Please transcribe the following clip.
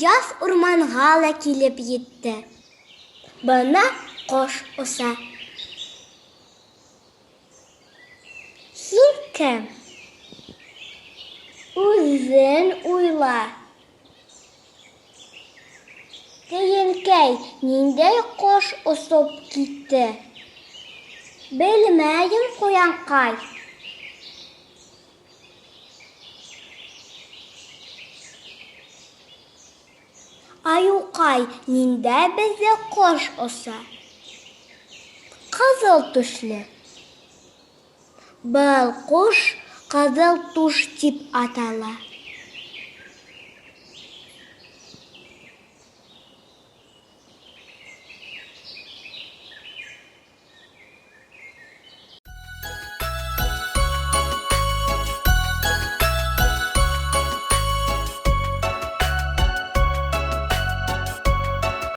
Яҙ урманға ла килеп етте. Бына ҡош оса. Һин кем? Үҙен уйла. Тейенкәй, ниндәй ҡош осоп китте? Белмәйем, ҡуянҡай. Айыуҡай, ниндәй беҙҙә ҡош оса? Ҡыҙыл түшле. Был ҡош ҡыҙыл түш тип атала.